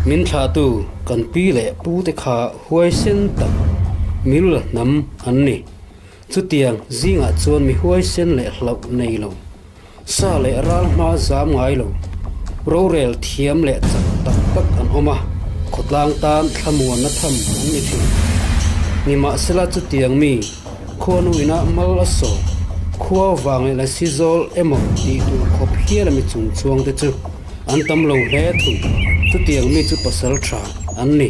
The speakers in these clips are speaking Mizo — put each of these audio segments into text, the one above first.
Min thlahtu kan pi leh pute kha huaisen tak mil hnam an ni. Chutiang zingah chuan mi huaisen leh hlauh nei lo, sa leh ral hma zam ngai lo, rorel thiam leh chak tak tak an awm a, khawtlang tan thlamuanna tham an ni thin. Nimahsela chutiang mi khuanuina mal a sawi, khua vang leh lasi zawl emaw tih tur khawp hial a mi chung chuangte chu an tam lo hle thung. Chutiang mi chu pasal tha an ni.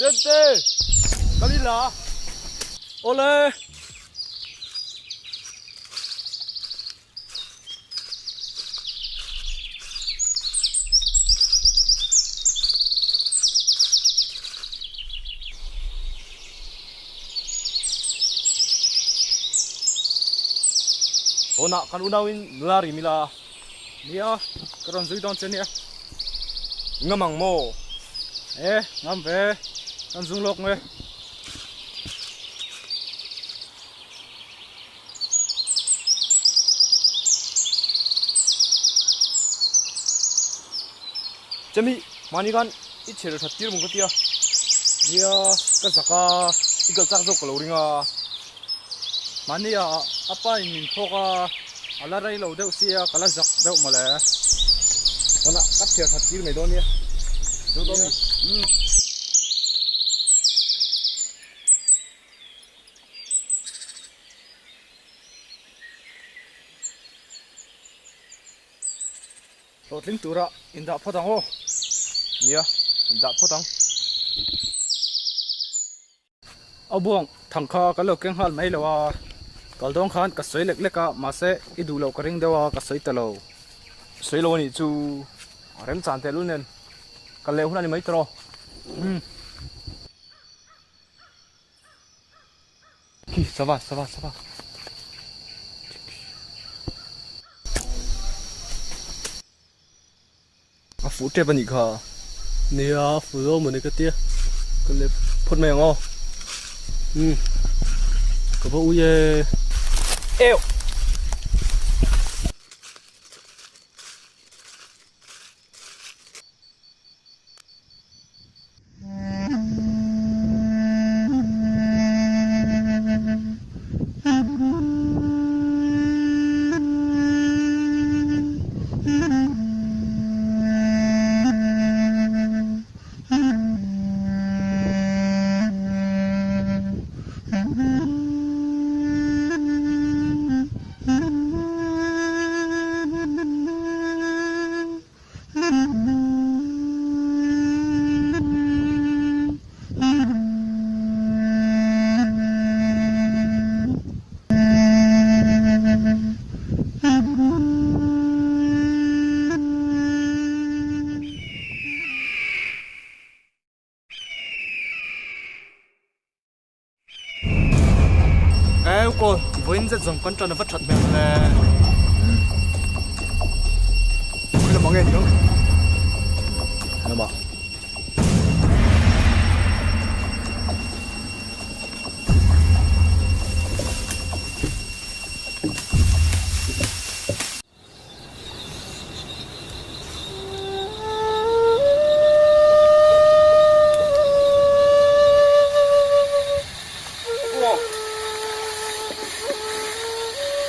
Sente, kal ila. Awle. Tunah kan unauin nula rim ila. Nia, ka rawn zui dawn che nia. Ngam ang maw? E, ngam ve. Kan zung lawk nge. Chemi, mahni khan i chher that tir mung ka tia. Nia, ka zak a. I kal chak zawk ka lo ring a. Mahni a a pa in min phawk a, a la rei lo deuh sia ka la zak deuh mawle. Tunah ka chher that tir mai dawn nia. Zo dawn mi. Umm. Hlawhtling tura indah phawt ang aw. Nia, indah phawt ang. A buang thang kha ka lo keng nghal mai lo a, kal dawn khan ka sawi lek lek a, mahse i duh loh ka ring deuh a, ka sawi ta lo. Sawi lo a nih chu a remchan tehlul nen kal leh hun a ni mai tawh. Umm. Khi sava sava sava. A fuh tep a nih kha. Nia a fuh zo mawni ka tia. Ka lep phawt mai ang aw. Umm ka va ui e. Euh. Kawl, vawiin zet zawng kan ṭan a va ṭhat hmel hle. Khawi lamah nge ni ang? Lamah.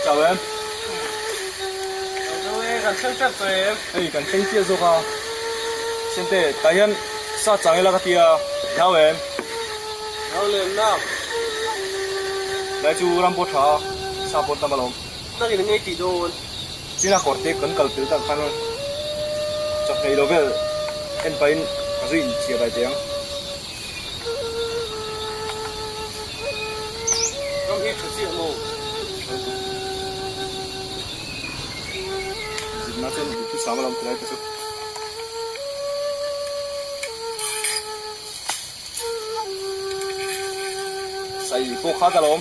Chau em? Chau e, kan thleng tep tawh em? Hei kan thleng chiah zawk a. Sente, tah hian sa chang ila ka ti a, i hlau em? Hlau lem nak. Lai chu ram pawh tha a, sa pawh tam alawm. Nangin eng ei tih dawn? China kawr te kan kal pel tak khan chawhmeh lo vel en pahin ka zui inchhir rai teh ang. Ram hi tha chiah maw? Tha lutuk. Zirna chuan duhthusam alawm ti lai te chu. Sai pawh kha ka lawm.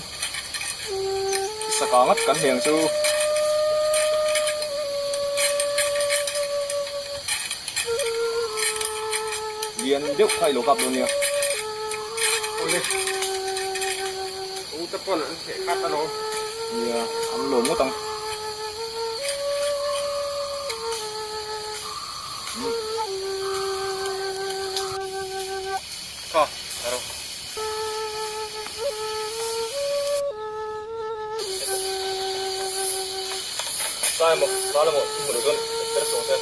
Saka ngat kan heng chu. Lian deuh kha i lo kap dawn nia. Awle. U te pawn an theh khat alawm. Nia, an lawm ngawt ang. Kha, la rawh. Sa emaw, ral emaw i hmu lo chuan per suh ang che.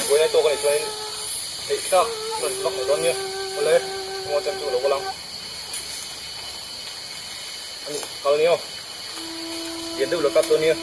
Buaina i tawk a nih chuanin theih tlak i rawn ti vak mai dawn nia. Awle, emaw chem chu ka lo kal ang. A nih, kal nia aw. Lian deuh lo kap dawn nia.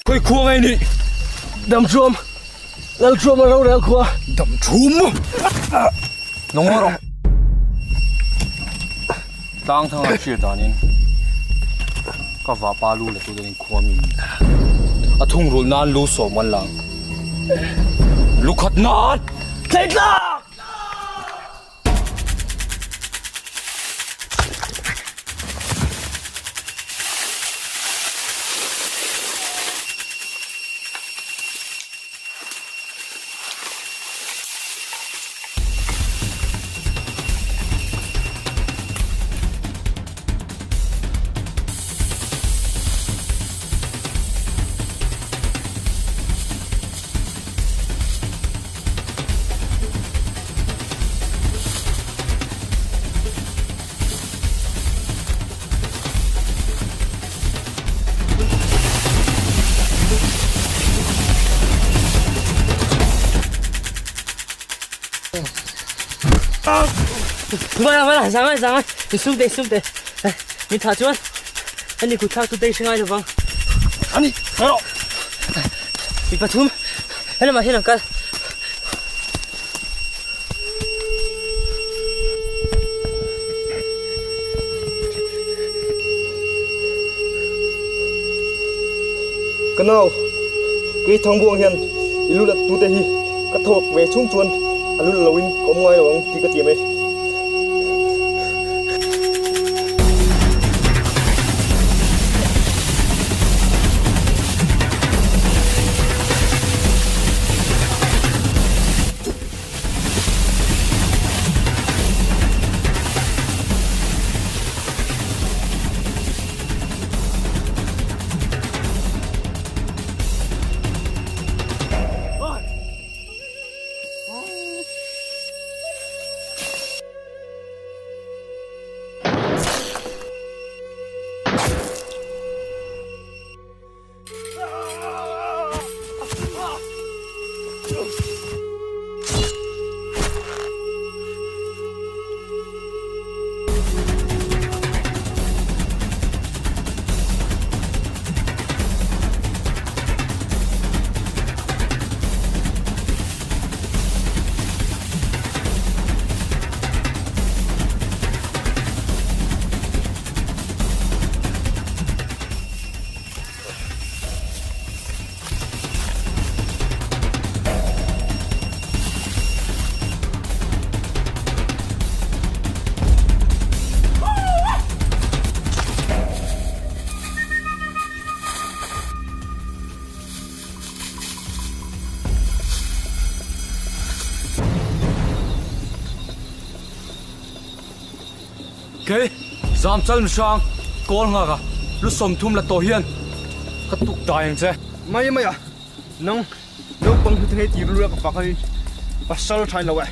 Khawi khua ngai ni? Damṭhuam, Lalṭhuam a rorel khua. Damṭhum maw? Nang rawh. Tlang thanga hriat danin ka vapa lu la tu danin khua min a thungrulh nan lu sawm an lang. Lu khat nan! Thleitlak! Ka nau, kei Thangbuang hian i lu lat tute hi ka thawk ve chhung chuan a lu la loin ka awm ngai lo ang tih ka tiam e. Kei, Zamchal mihrang, kawl nghak a, lu 30 la tawh hian ka tuk dai ang che. Mai mai a, nang naupang hlute hei tir lu la ka fak a ni, pasal thain lo e.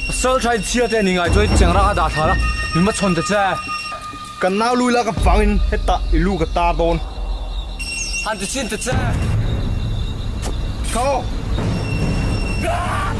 Pasal thain chhia te ni ngai chuan cheng rah a dah thla la, min va chhawn ta che. Kan nau lui la ka vangin hetah i lu ka tar dawn. Han ti chin ta che. Kho. Rca!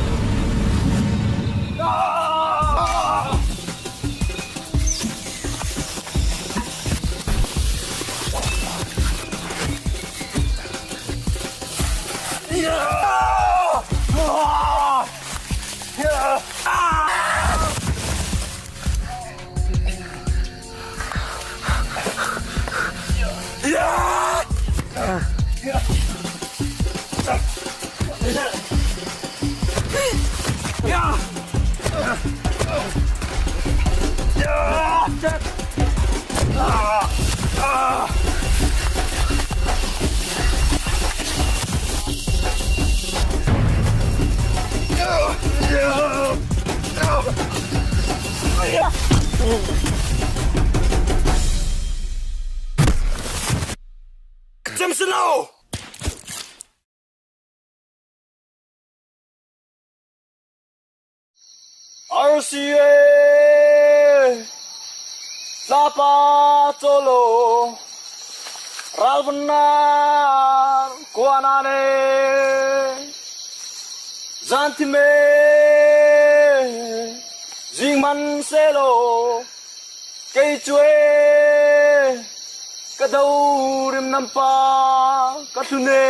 Sapa cholo ralvanar kuanane Zantime jingman selo kei chue ka do rim nampa ka thlune.